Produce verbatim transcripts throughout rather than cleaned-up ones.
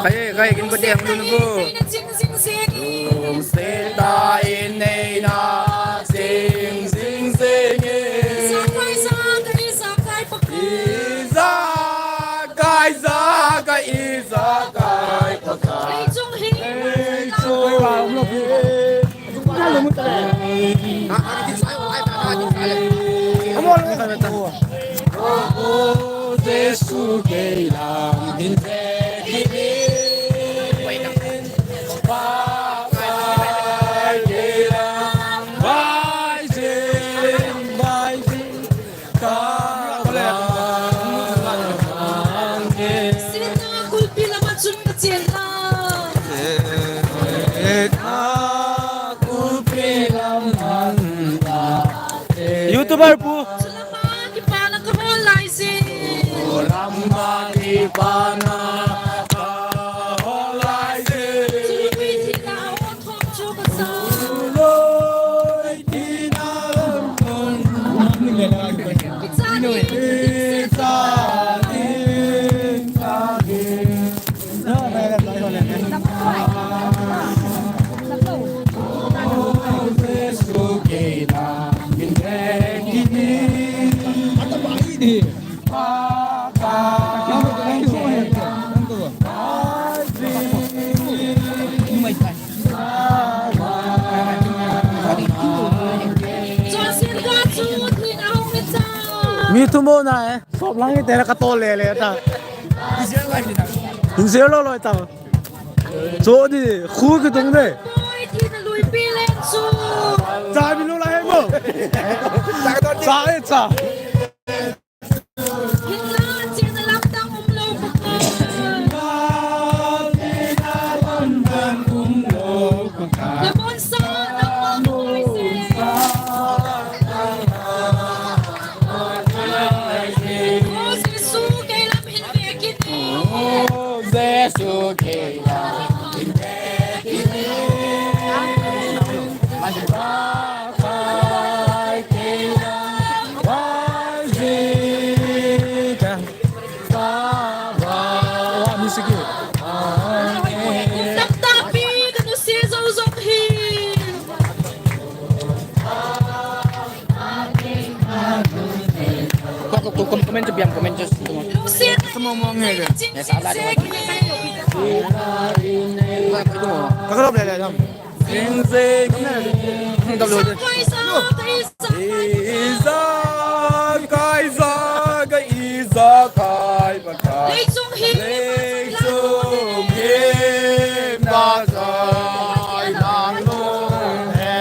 Khai, khai, kin pati ang dun po. Seta in nei na, sing, sing, sing, eh. Izakai, Zakai, Izakai, Pakai. Ei, chung hi. Ei, chung hi. YouTuber pu. Mi thu mo na e. Sop lang i te na ka tol le le ta. Hin zero lo lo ta. Cho di, khu ki tung de. Cha mi lo la he mo. Cha e cha. Comment chu biang, comment chu. Ka ka lop le le dam. Izakai, Zakai, Izakai, Pakai. Leichung hi. Leichung hi. Nakai nang nung he.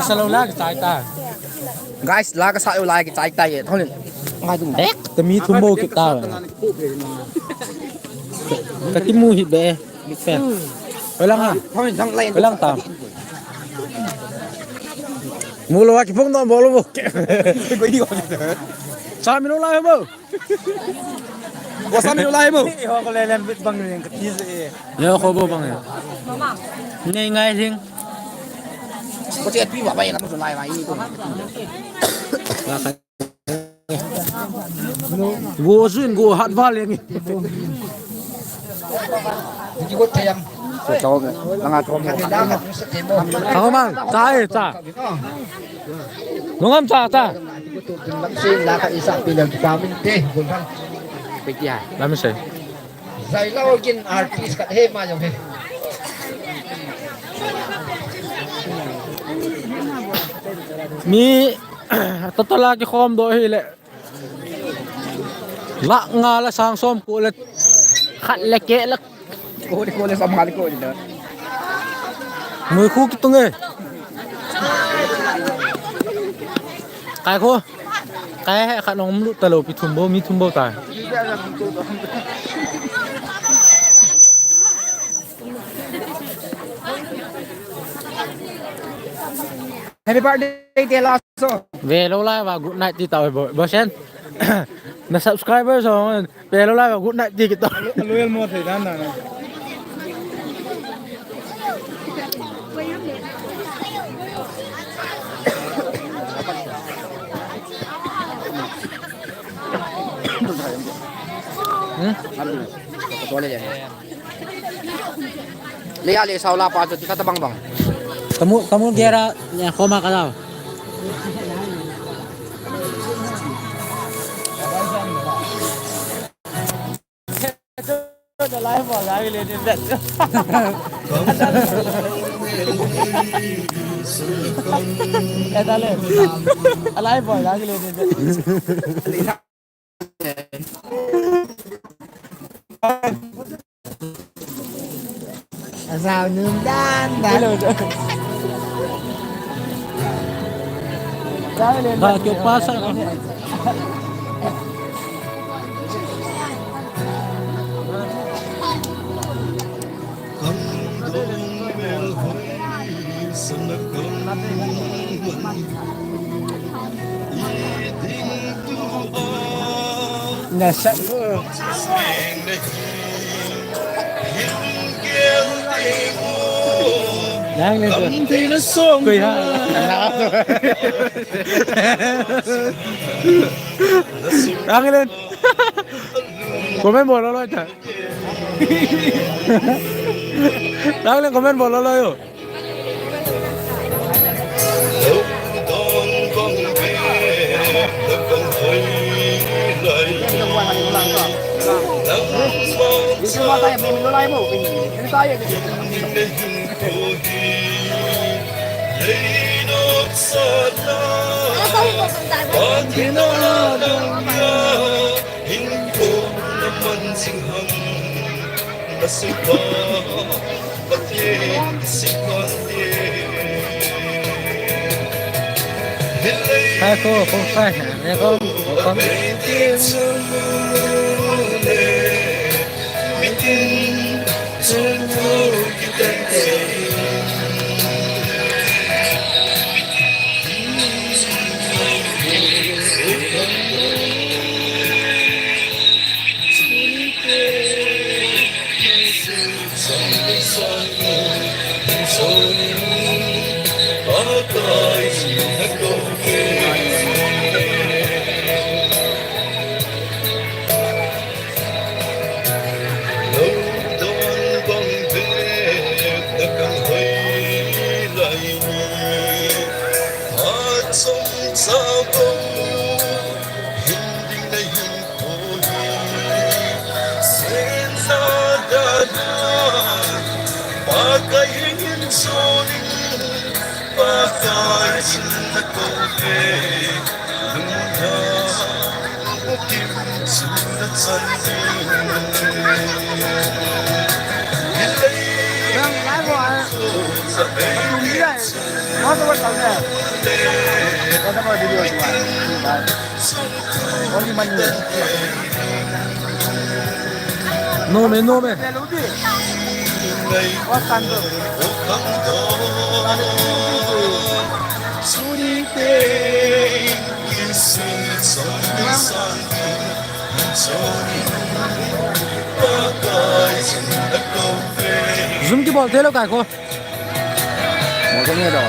Salou la ka chai ta. Guys, la ka sa u lai ki chai tai e. Thon. Ngai tum. Ek, te mi thum mo ki ta. Ka ti mu hi be. Big fan. Olang ha. Olang ta. Mu lo ki phong no mo lo mo. Sa mi lo lai mo. Ko sa mi lo lai mo. Ho ko le lem bit bang ring ka ti se. Yo ko bo bang. Ngai ngai ring. Ko ti pi wa bai na mo lai bai ni ko. Go zun go hat va leng. Ki go tayam. Ko chong, langa chong. Thang mang, cha e cha. Lungam cha cha. Lam se la ka isa pi leng pa min te. Pi tia. Lam se. Zai lo kin artist ka he ma jong he. Mi Total a kikhom doh hi le. Lakh nga le sang som ko le. Khat le keh le. Ko le, ko le, sam nga le ko le. Mui khu kitung e. Kai khu. Kai he khat nong lut ta lo pi thum bou, mi thum bou ta. Happy birthday, Tela so. Ve lou lai va good night ti tao bo, bo sen. Na subscriber so, ve lou lai va good night ti kito. Loyal mo thei dan dan. Hmm? Alu. Ko le le. Le ya le sao la pa chu ti kha ta bang bang. Kamu, kamu gera, ya, koma ka dau. Asal num dan dan. Ba kyo pasa. Nasa. Yang le tu. Kui ha. Yang le. Comment bol lo ta. Yang le comment bol lo yo. Hai ko, ko sai, ne ko, ko. Nome, nome. Zoom kibol thei lou kai ko. Mo ko nge do.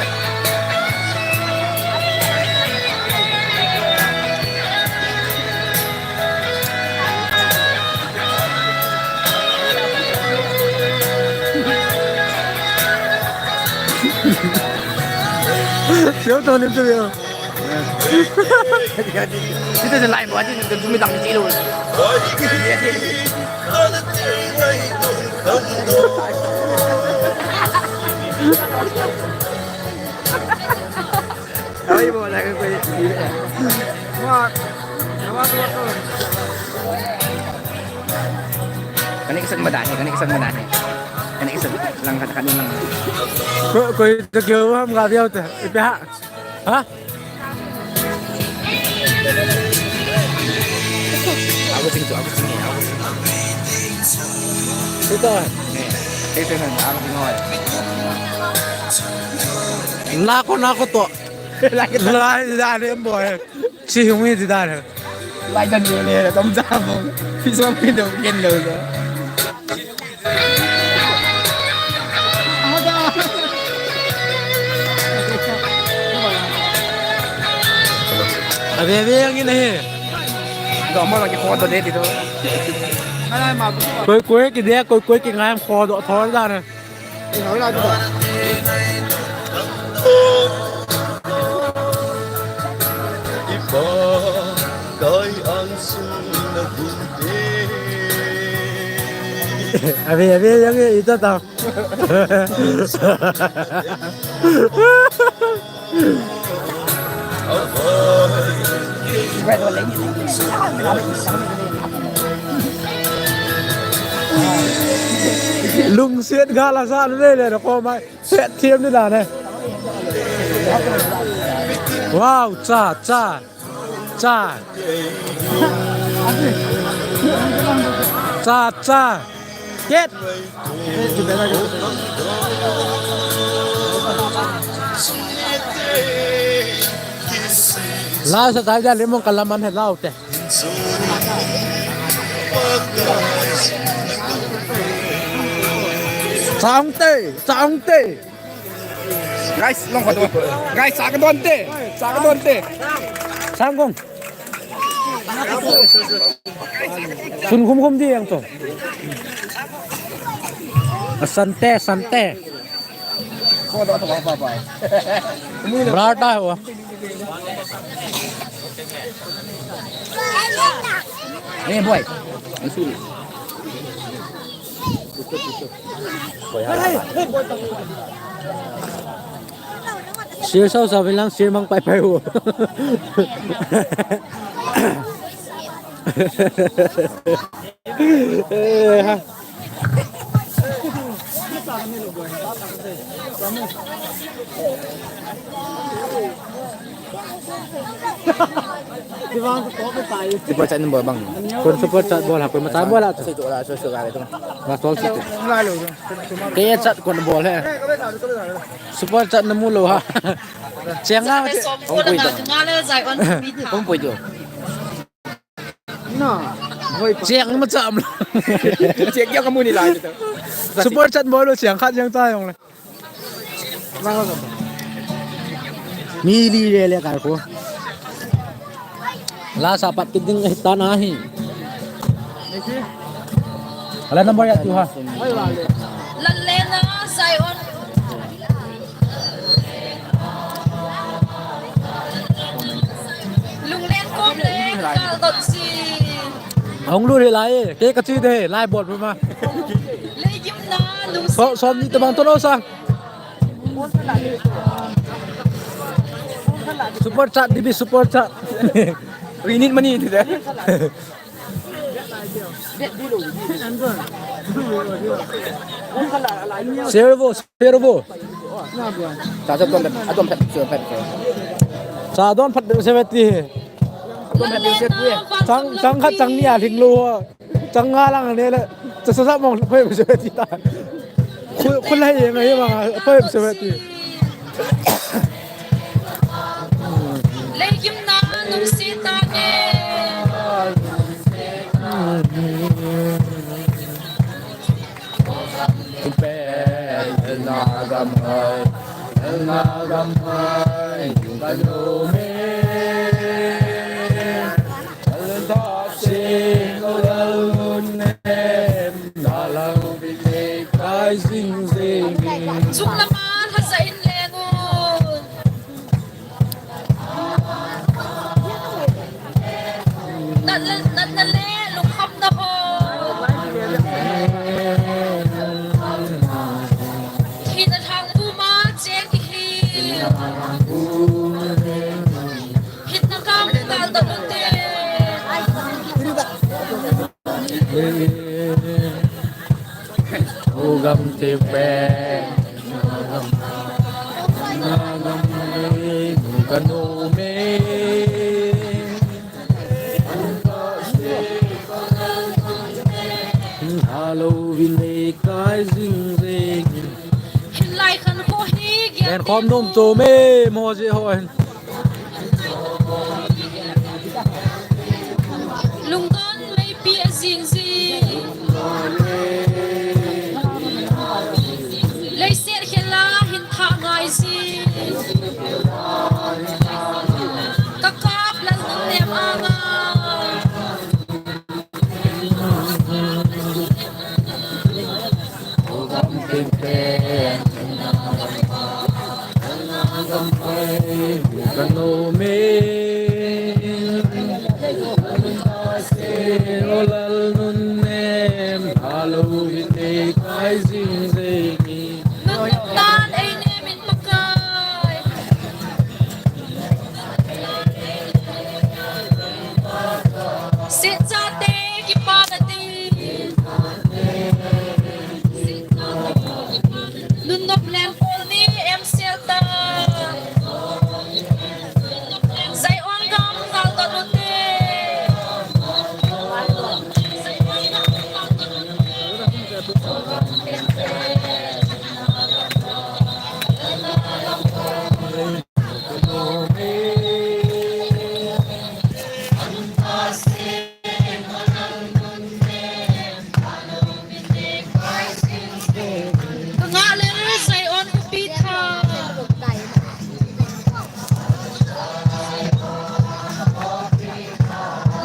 Siau to lim tu yo. Kita je lai mo aje tu mi dang ji lo. Awi bo la ko. Wa. Wa ko. Kani kisan mada he, kani kisan mada he. Kani kisan lang kani lang. Ko ko to kyo ham ga diao ta. Ipi ha. Ha? Aku sing tu, aku sing ni, aku sing. Ito. Eh, ito na, aku sing hoy. Nako, nako to. Lai, lai, lai, boy. Si hung ni dan. Lai dan ni le, tom jam. Pi som pi do ken lo. Ave, ave, yang ini. Gambar lagi foto deh itu. Koi, koi, ki dia, koi, koi, ki ngayam foto, thor dan. Abi, abi, yang itu tahu. Lungsiat gala sa le le ko mai. Set thiam ni dan e. Wow, cha, cha. Cha. Cha, cha. Ket. Lasa thai da lemon kalaman he lau te. Chang te, chang te. Guys, long khat. Guys, sa ka don te. Sa ka don te. Sang kong. Sun khum khum di yang to. Asante, sante. Brata ho. Eh, boy. Sir sao sao lang sir mang pai pai ho. Super chat number bang. Kon super chat bol ha, kon mata bol ha. Sai tu la, so so ga le tu. Ba sol si tu. Ke chat kon bol he. Super chat namu lo ha. Chiang nga. Ong pui tu. Ong pui tu. Chiang ma cham. Chiang kya kamu ni lai tu. Super chat bol lo chiang khat chiang ta yong le. Mi li le le kai ko. Lasa pat kit ding eh, ta na hi. Ala number ya tu ha. Lalena Zion. Lunglen kom le kal dot si. Hong lu le lai, ke ka chi de, lai bot ma. Le gim na lu. So, som ni tabang to no sa. Super chat, D B super chat. We need money today. Servo, servo. Sa sa don, adon phat, phat. Sa don phat seventy. Chang, chang khat chang ni a hling lo. Chang nga lang ne le. Cha sa sa mong poi poi ti ta. Khu, khu lai ye ngai ma poi poi ti. Leikim na nung si ta ne. Pe na gam hai, na gam hai, ka lo me. Chung lama lhasa in leng un. Natna, natna le lungkhamna ho. Thina thang puma cheng kihi. Ugam tipe, nagam, nagam, kanume. Halloween nei kai jing jing. Hinlai khankho hi. Len khom nom chom e, mo je ho hin. Lungdon meipi ajing jing. Leiset khela hin thah ngai jing. Ka kap lal nung nem anga. Nunnom tan ei nemin Pakai. Sechate kipana ding. Nunnom lengkol ni em sel ta. Zion gam kal ta nute. Ka ngah le Zion upi tha.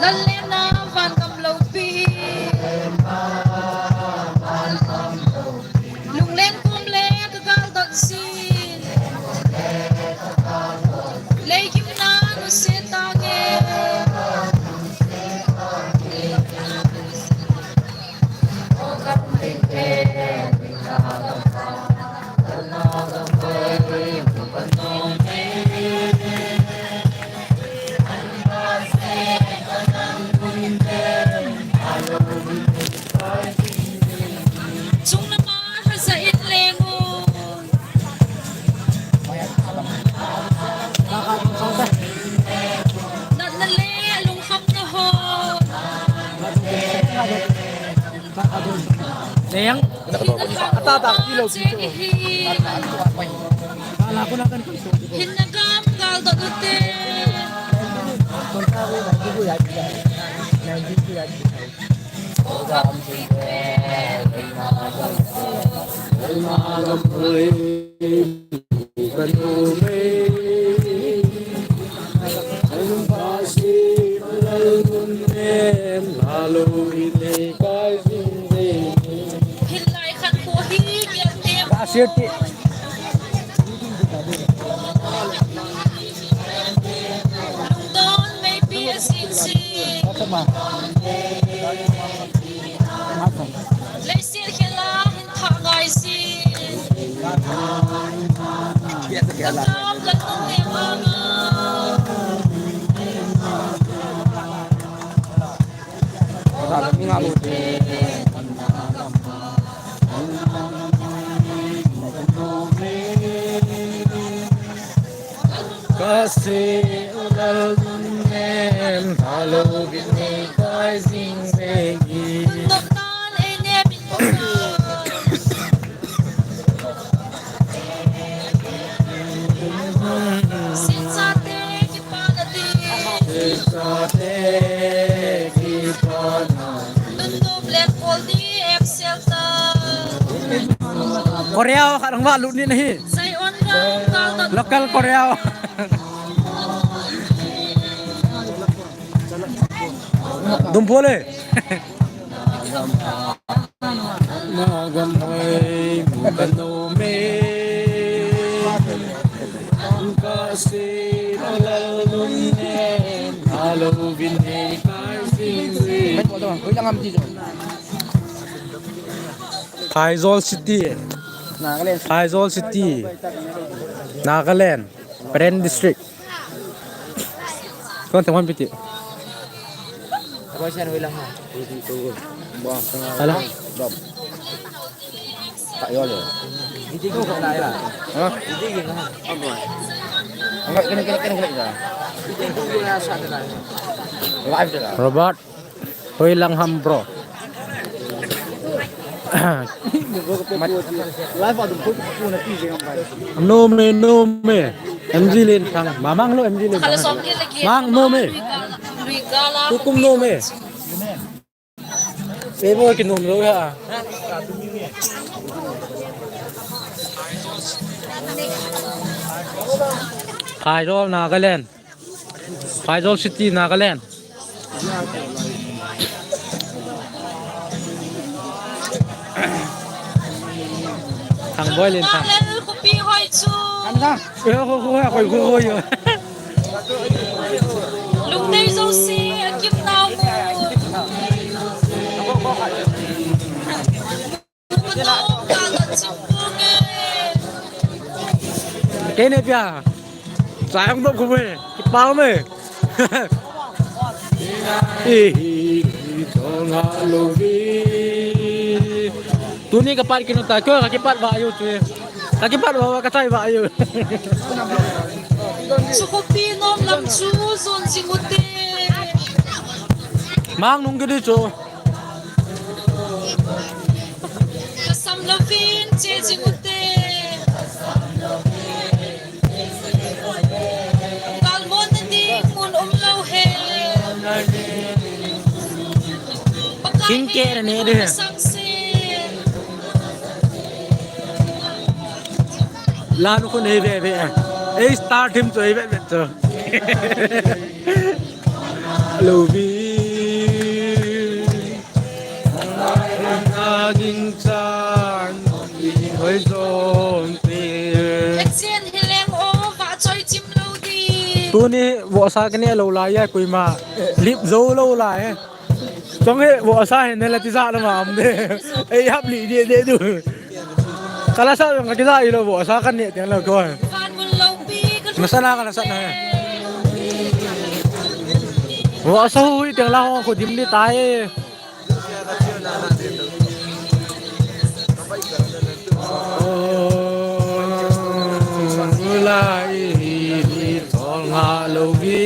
Lal le na van gam loupi. Lunglen kom le ka gal dot sin. Leikim na nu se ta nge. Chung na ma ha sa in leng u. Natna le lungkham na ho. Neng, ata ta kilo si chu. Ala ko na kan ko. Hin na gam gal do te. Hin lai khat ko hi gial te. Ka sir ti. Lungdon meipi a sing sing. Leiset khela hin thah ngai sing. Ka kap la nung em anga. Kasi ulal dunem, halo bini kai jing jing. Noktan ei ne min ko. Sinsate kipana di. Sinsate kipana. Nunnom lengkol ni em sel ta. Korea khat hung va lut ni nahi. Zion gam kal ta. Local Korea. Dum bole. Nagam hoi mu kanu me. Kasi lal nun ne. Halo bin ne kai sing sing. Aizawl City. Nagaland. Aizawl City. Nagaland. Peren District. Kon tengwan piti. Abang sian wilang ha. Hala. Dom. Tak yo le. Ha? Angkat kena, kena, kena, kena. Live de la. Robert. Hoi lang ham, bro. No me, no me. M G Len thang. Mamang lo M G Len thang. Mang no me. Tukum no me. Ebo ki nom lo ha. Khairol Nagaland. Phaijol City, Nagaland. Thangboi Len thang. Khopi hoi chu. Khopi hoi, khopi hoi. Lungdei jouse, akim nau mu. Kei ne pia. Chai hung dop khu me. Kipau me. Tuni ka pat kinu ta, kyo ka kipat va yu tu. Ka kipat va, ka chai va yu. Chu khopi nom lam chu jon jing ute. Mang nung kidi chu. Kasam lovin che jing ute. Kalmon na ding mun um lo he. King ke ne de. Sangse. Lanu khun hei ve ve. Ei star team chu hei ve ve chu. Lovi. Naging chan. Hoi zon pe. Chen hileng o va choi chim lo di. Tuni vohsa kane lo lai ya kuima. Lip zo lo lai. Chong he, vohsa he, ne la tija la ma am de. Ei hap li de de du. Kala sa jong ka tija ilo vohsa kan ne teng lo ko. Na sa na kala sa na he. Vohsa hui teng la ho ko dim di tai. Lai hi tol nga lo vi.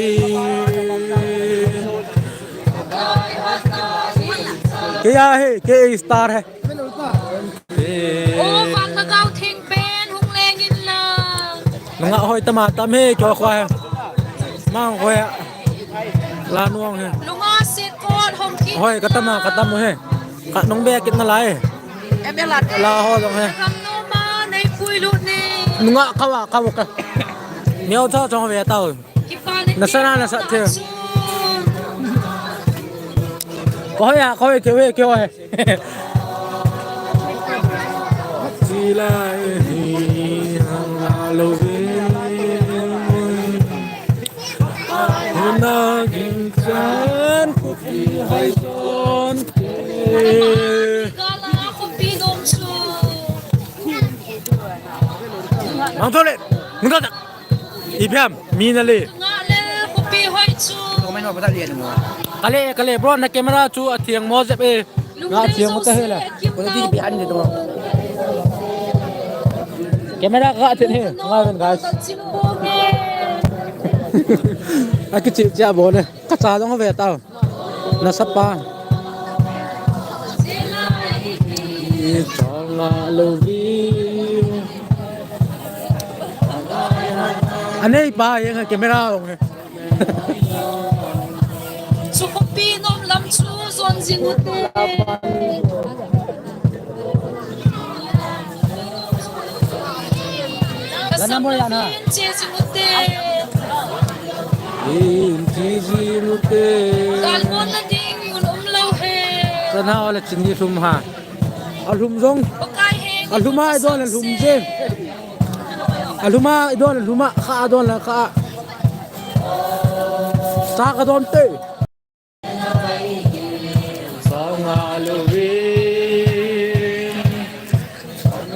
Kei a he, kei star he. O, Van Lhagao Theng pen hung leng in lang. Nanga hoi tama tam he, kyo khwa he. Mang khwa he. La nuang he. Lunga se kon hong ki. Hoi, ka tama, ka tam he. Ka nong be kit na lai. Em, em, la. La ho dong he. Kam no ma, nei pui lu ne. Nunga kawa, kawa ka. Neo tha chong ve tao. Nasa na, nasa the. Koi ya, koi ke we, ke we. Sila hi hang alo ve. Huna ging chan kuki hai son ke. Mang thole, mung ta. Ipi ham, mi na le. Nga le, khopi hoi chu. Kale, kale, bro, na camera chu athiang mo jep e. Nga thiang mo ta he la. Ko ti bi han de to. Camera ka thiang he, nga ven guys. Aki chi cha bo ne. Ka cha dong ve tao. Nasa pa. Ni chong nga lo vi. Anei pa, yang camera ong he. Chu khopi nom lam chu jon jing ute. Lana mo lana. Che jing ute. In chi jing ute. Kalmon na ding mun um lo he. Sana wala chin ni lhum ha. Alhum jong. Alhum a idol alhum je. Alhum a idol alhum a kha idol la kha. Sa ka don te. Sanga lo ve.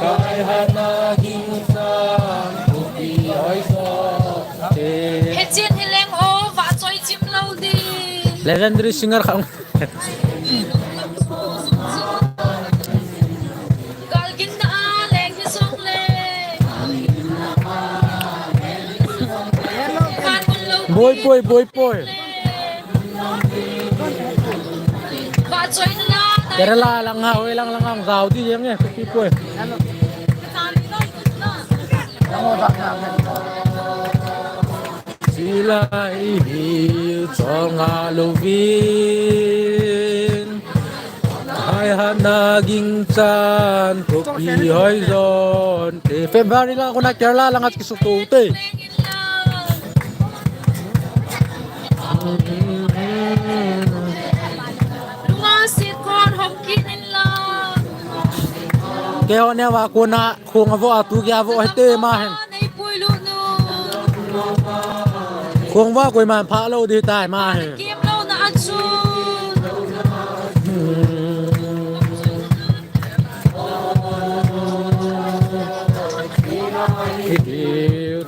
Kai hana hing san kupi oi so. He chen hileng o va choi chim lo di. Legendary singer khang. Boi poi, boi poi. Kerala lang ha, hoi lang lang ang zau di yang eh, kopi poi. Sila ihil chonga louvin. Hai hana ging chan kopi hoi jon te. February la kona Kerala lang at kisutu te. Keiho ne va kona khong avo atu kia vo hete ma hen. Khong va koiman pha lou di tai ma hen.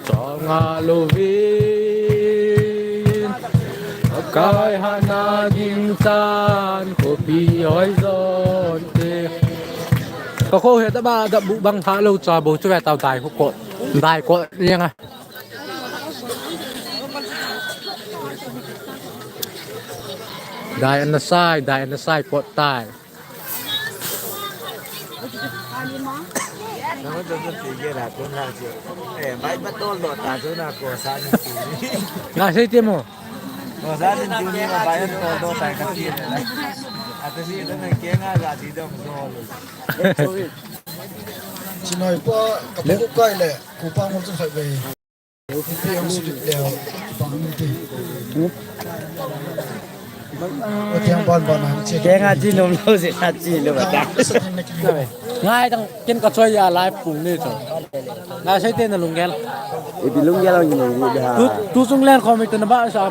Chonga louvin. Kai hana ging chan kopi hoi jon te. Ka kho he ta ba da bu bang tha lou cha bo chu ve tau dai ko. Dai ko yang a. Dai an na sai, dai an na sai pot tai. Nga sei te mo. Chinoi pa kapu kai le kupa mo chu khai be. Kenga chi nom lou se na chi lou ba ta. Ngai tang ken ka choi ya live pung ni to. Nga sei te na lunggel. Ipi lunggel ang ni ni da. Tu, tu chung len khom ik na ba sa.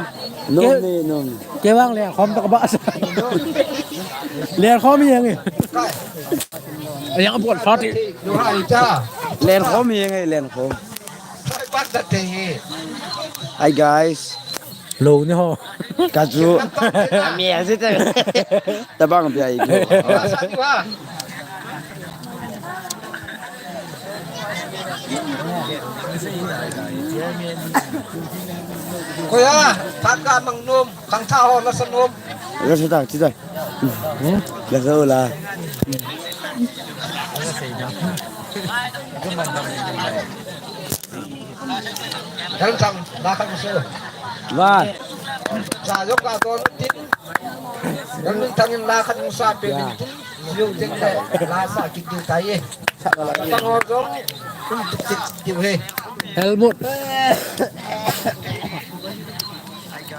Nom ni nom. Kevang len khom ta ka ba sa. Len khom yang ni. Yang buat party. Len khom yang ni, len khom. Hi guys. Lou ni ho. Ka chu. Ami asi te. Tabang pi ai. Koya, thaka mang nom, kang tha ho la sa nom. La sa ta, chi ta. Hmm? La sa la. Hel thang, la khat musu. Wa. Sa jong ka don tin. Hel min thang in la khat musa pe min tin. Yo jeng le, la sa ki ki tai ye. Tang ho jong. Kum tik tik tiu he. Helmut.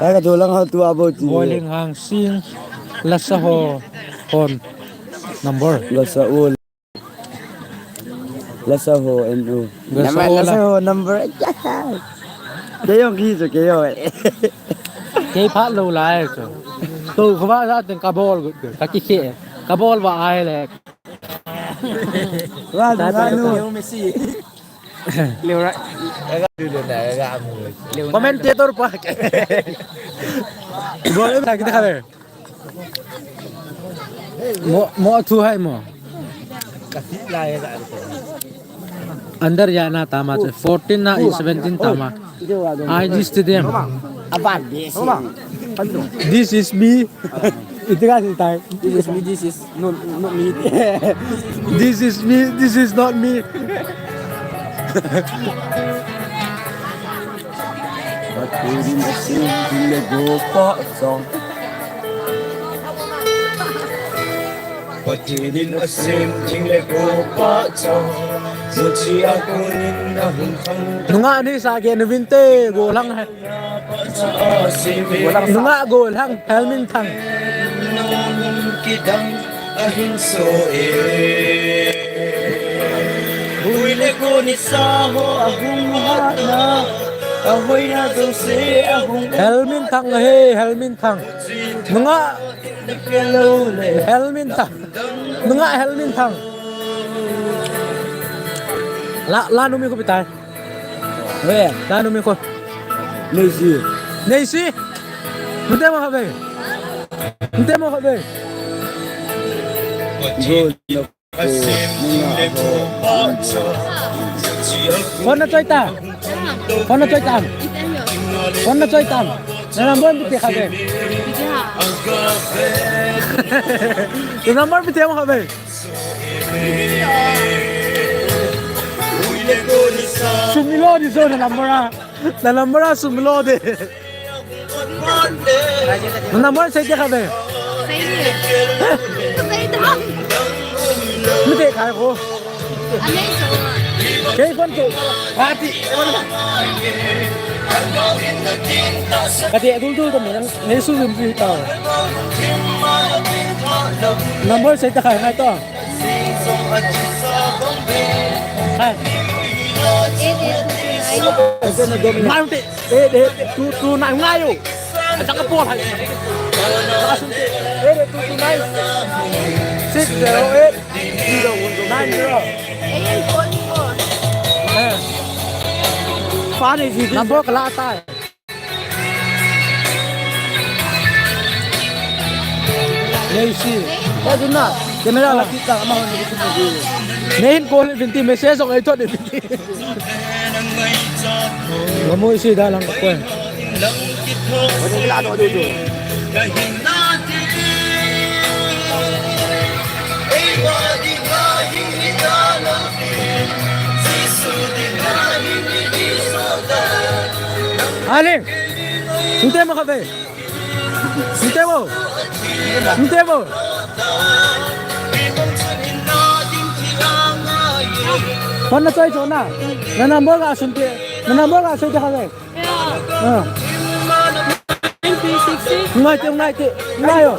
Ai ka tu lang ha tu abo ti. Boiling hang sing. Lasa ho. Hon. Number. Lasa ul. Lasa ho, N O. Lasa ho, lasa ho, number. Keiho ki chu, keiho. Kei phat lou lai chu. Tu kho ba sa teng ka bol gu, ka ki khe. Ka bol ba ai le. Wa, wa, nu. Leo ra. Commentator pa. Bol na kita kare. Mo, mo thu hai mo. Under ya na tama che fourteen na seventeen tama. I G Stadium. This is me. Iti ka si tai. This is me. This is not me. This is me. This is not me. Pathen in asem thing le go pa chang. Pathen in asem thing le go pa chang. Muchi a konin ahung thang. Nunga ni sa ke nu vinte go lang hai. Nunga go lang helmin thang. Nung kidang ahin so e. Hui le ko ni sa ho ahung ha na. Ahoina jong se ahung. Helmin thang he, helmin thang. Nunga. Helmin thang. Nunga helmin thang. La, la numi ko pitai. Ve, la numi ko. Neisi. Neisi. Nte mo habe. Nte mo habe. Phone na choi ta. Phone na choi ta. Phone na choi tam. Na number ipi ti kha ve. Ipi ti ha? Na number ipi ti ham kha ve. Sumilo di so na number a. Na number a sumilo de. Na number sei te kha ve. Sei di. Sei di. Mite khai ko. Kei phone ko. Ati. Kati adul dul ko mi nang nei su zum pi ta. Number sei ta khai ngai to. Hai. Ngai te. Eight eight two two nine ngai yo. Acha ka pol hai. Asun te. Eight eight two two nine six zero eight nine zero. Ayan, phone mo. Eh. Phone ni si number ka la ta. Nei si. Adu na. Camera la kita ama hon ni si. Nei hin call vinti message ong ai to ni. Ngamui si da lang ko. Aling. Sinte mo kape. Sinte mo. Sinte mo. Phone na choi cho na. Na number ka sinte. Na number ka sinte ka ve. Ah. Nine three six six. Ngai te, ngai te. Ngai yo.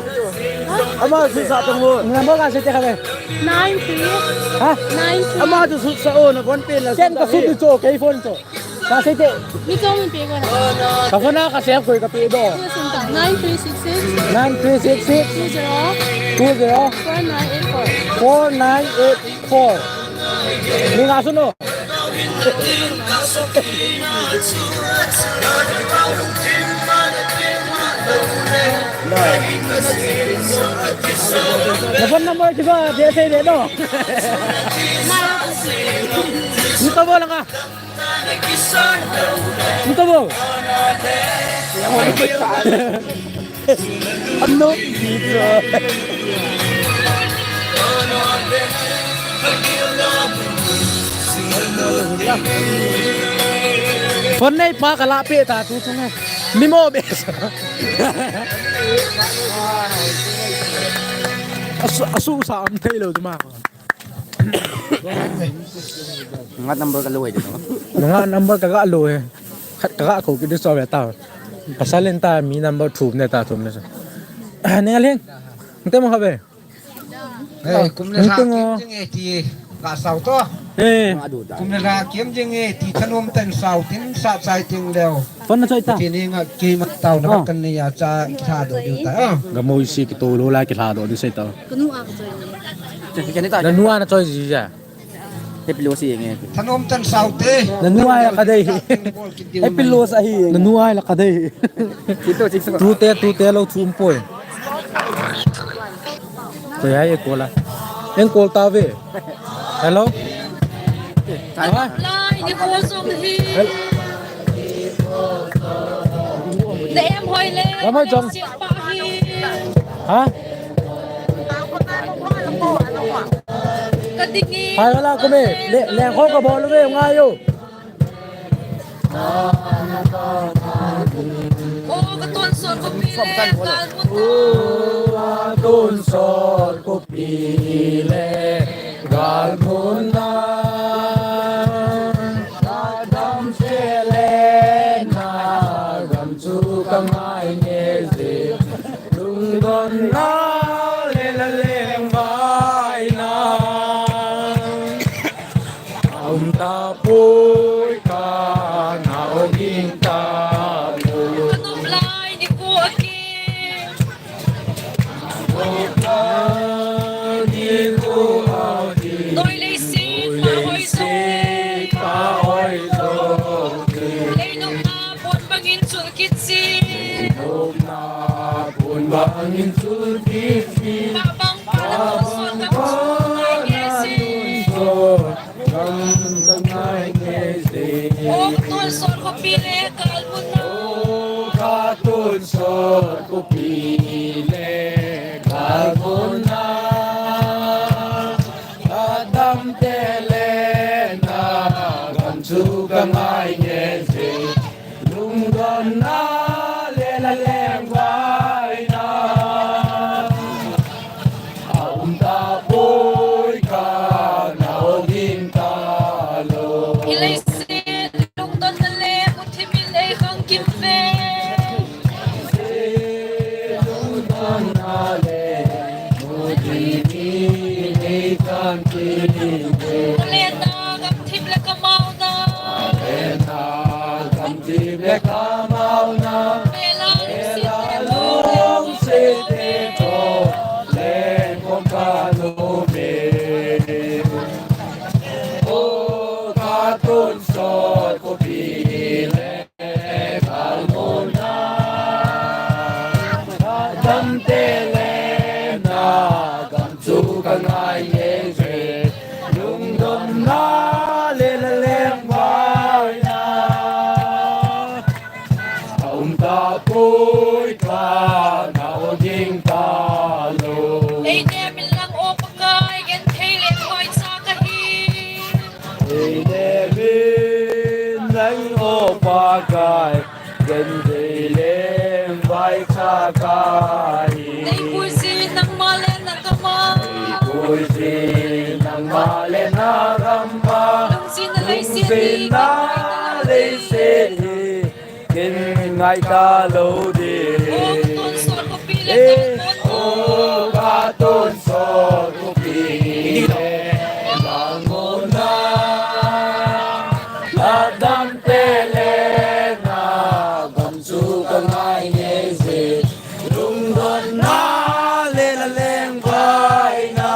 Ama su sa tong mo. Na number ka sinte ka ve. Nine three. Ha? Nine three. Ama tu su sa o na phone pe na. Ken ka su tu cho, kei phone cho. Sa sei te. Mi chong mi pe ko na. Ka phone na ka sei koi ka pe do. Nine three six six. Nine three six six. Two zero. Two zero. Four nine eight four. Four nine eight four. Ni nga suno. Na phone number kisa, dia sei de no. Ni ka bola ka. Ito bo. Ano? Phone nei pa ka la pe ta tu tu ne. Mi mo be. Asu, asu sa am thei lo tu ma. Nga number ka lo hai de. Nga number ka ga lo hai. Khat ka ga ko ki de so ve ta. Pasal in ta mi number thum ne ta thum ne. Ni nga leng. Nte mo kha ve. Eh, kum le ha. Nte mo. Nge ti ka sao to. Eh. Kum le ha kem jing e ti thanom tan sao tin sa chai ting leo. Phone na choi ta. Ti ni nga ki ma tao na kan ni ya cha tha do diu ta. Ga mo isi ki to lo la ki tha do diu sei ta. Ka nu a ka choi. Che, che, che, na nu a na choi ji ja. Happy Loss hi nge. Thanom tan sao te. Na nu a la ka dei. Happy Loss ahi. Na nu a la ka dei. Chito, chito. Tu te, tu te lo thum poi. Koi ai e call a. En call ta ve. Hello. Lai, ni ko song hi. Na em hoi le. Lamai jong. Siapa hi. Ha? Hai wala kome, le, le ko ka bol ve ngai yo. O ka ton sol ko pi le, ka ton sol ko pi le, gal mun na. Ka dam se le na, gam chu ka ngai nge je. Lungdon na le la leng vai na. Aum ta poi ka na o ging ta mo. Ka nop lai ni ko a ki. Nop lai ni ko a ki. Noi lei si pa hoi zo. Pa hoi zo. Lei nop na pon bangin chul kit si. Lei nop na pon bangin chul kit si. Pa bang pa na tun sol ka ngai nge si. Gam ka ngai nge si. Ong tun sol ko pi le kal mun na. Tonsot khopi le galmuna, adamte le na gam chu kangai nge je, lungdonna le na lengvaina aum tapoi, kana oging talou. Ilei se lungdonna le muthim in ei khang kim ve. Lungdonna le muthim in ei khang kim ve. Lena gam thim le kamauna. Lena gam thim le kamauna. Mela lungset te tho. Leng khom kalou me. O katonsot khopi le galmuna, adamte le na gam chu kangai nge je, lungdonna le na lengvaina aum tapoi, kana oging talou. Ei nemin lang o Pakai, genthei le vaicha kahi. Ei nemin lang o Pakai, genthei le vaicha kahi. Nei puijin nangma le na gam a. Nei puijin nangma le na gam a. Lungset na leiset hi, lungset na leiset hi, ken ngai talou ding. O katonsot khopi le, eh, galmuna, o katonsot khopi le galmuna, adamte le na gam chu kangai nge je, lungdonna le na lengvaina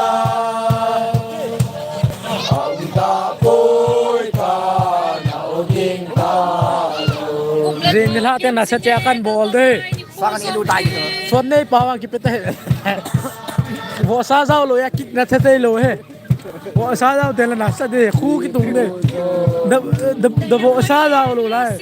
aum tapoi, kana oging talou. Jing ni lha te nasatah a kan bol de. Sa kan ilu tai. Phone nei pa vang kipe te. Vohsa jao lou a kikna the te lou he. Vohsa jao te la nasa de, khu kitung de. Da, da, da vohsa jao lou lai.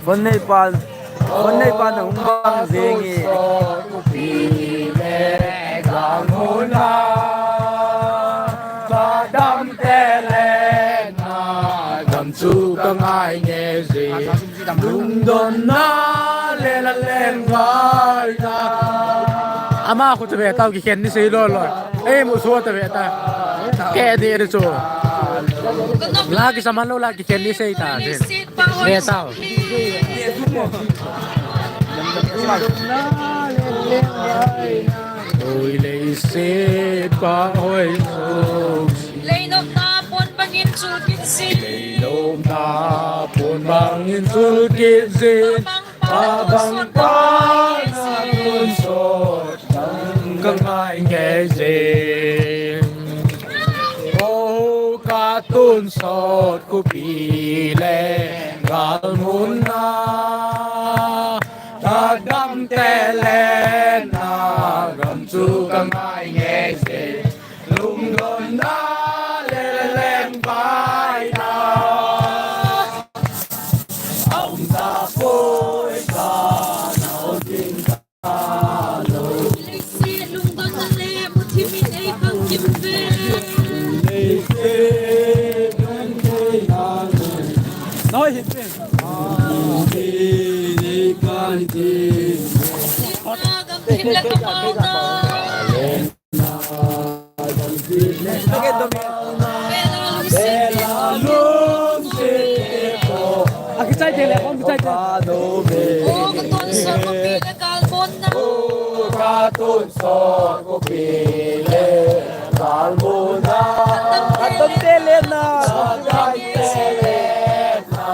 Phone nei pa, phone nei pa na hung bang jeng e. Khopi le galmuna, adamte le na gam chu kangai nge je, lungdonna le na lengvaina. Ama khu chu ve tao, kikhen ni sei lou lou. Ei mu so ta ve ta. Ke de re chu. La kisa man lou la, kikhen ni sei ta. Ve tao. Oi leiset pa hoi so. Leinopna pon bangin chul kit jin. Leinopna pon bangin chul kit jin. Abang pa na tonsot kangai nge jing. O katonsot khopi le galmuna, adamte le na gam chu kangai nge jing. Lungdonna le lengvaina aum tapoi, kana oging talou. Lungdonna le muthim in ei khang kim ve. Noi hin pe. Ei khang kim. Gam thim le kamauna. Akichai te le, kon kichai te. O katonsot khopi le galmuna. O katonsot khopi le galmuna. Katam te le na. Katam te le na.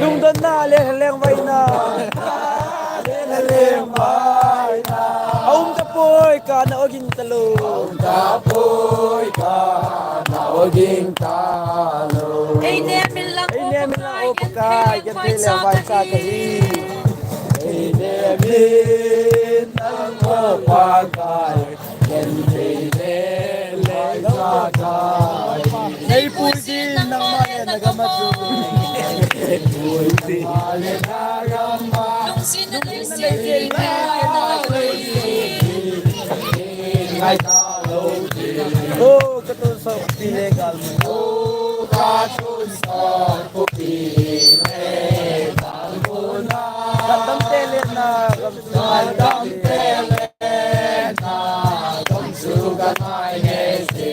Lungdonna le lengvaina. Aum tapoi, kana oging talou. Aum tapoi, kana oging talou. Ei nemin lang, ei nemin lang o Pakai, genthei le vaicha kahi. Ei nemin lang o Nei puisin nangma le nagam a chu. Lungsetna leiset. Oh, ka tun so pi le gal mun. Ka tun so pi le gal mun. Ka dam te le na, ka dam te le na, dam su ka nai ne se.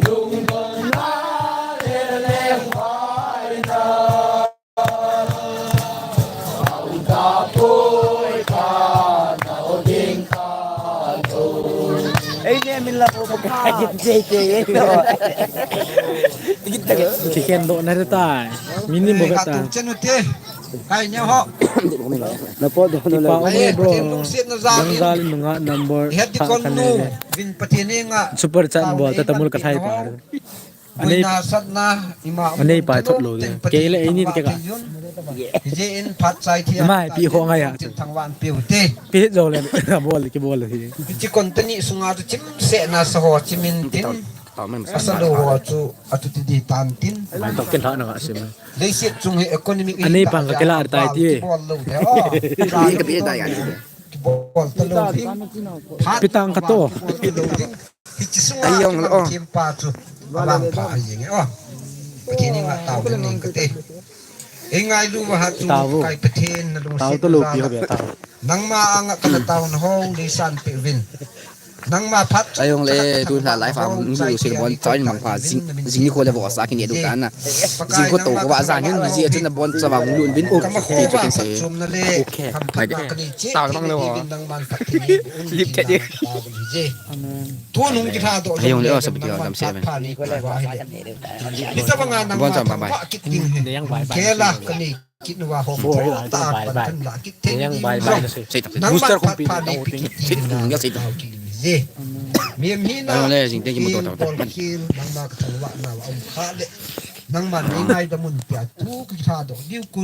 Lungdon na le le vai na. Ei, ne min la po po ka jin je je ye no. Tikit tak. Kiken do na ta. Mini bo ka ta. Chen u te. Kai ne ho. Na po do no la. Ai, bro. Lungsetna ja. Yang jali nunga number. Het di kon nu. Vin Pathen ni nga. Super chat bol ta tamul ka thai pa. Anei, anei pa chot lou de. Kei le eini ke ka. Mai pi ho ngai a. Pi jo le, bol ki bol hi. Chi kon tani sunga tu chim se na sa ho chimin tin. Asa lou ho chu atu ti di tan tin. Mai to ken tha na ka sim. Leiset chung hi economic. Anei pa ka kela tai ti. Bol lou de. Oh. Ka pi dai ga. Bol ta lou ding. Pi tang ka to. Bol ta lou ding. Hichi sunga. Ai, jong lo. Thim pa chu. Alang pa ai jing. Oh. Pathen ni nga tao ding ning ka te. Ei ngailu va ha chu. Tao. Kai Pathen na lungset. Tao to lo pi ho be tao. Nangma anga kana tao na ho le san pe vin. Nangma phat. Ai jong le tu na lai fa mu su se bon choi mang pa jing jing ni ko le bo sa ki ni du ta na. Jing ko to ko ba za hin ji a chu na bon cha ba mu lun bin. Ka ma kho ba sa chum na le. Okay. Kam phat na ka ni che. Tao bang lo. Nangman phat ki ni. Lip te di. Amen. Tun hung kitha doh. Hei, hung le, oh, sabi tiwa, dam se, amen. Bon, sa, bye, bye. Kela kani kitnuva ho. Bye, bye, bye, bye. Booster kong pi, nang uting. Hung le, jing te ki motor ta. Nangma nei ngai da mun pia tu kitha doh. Diu ku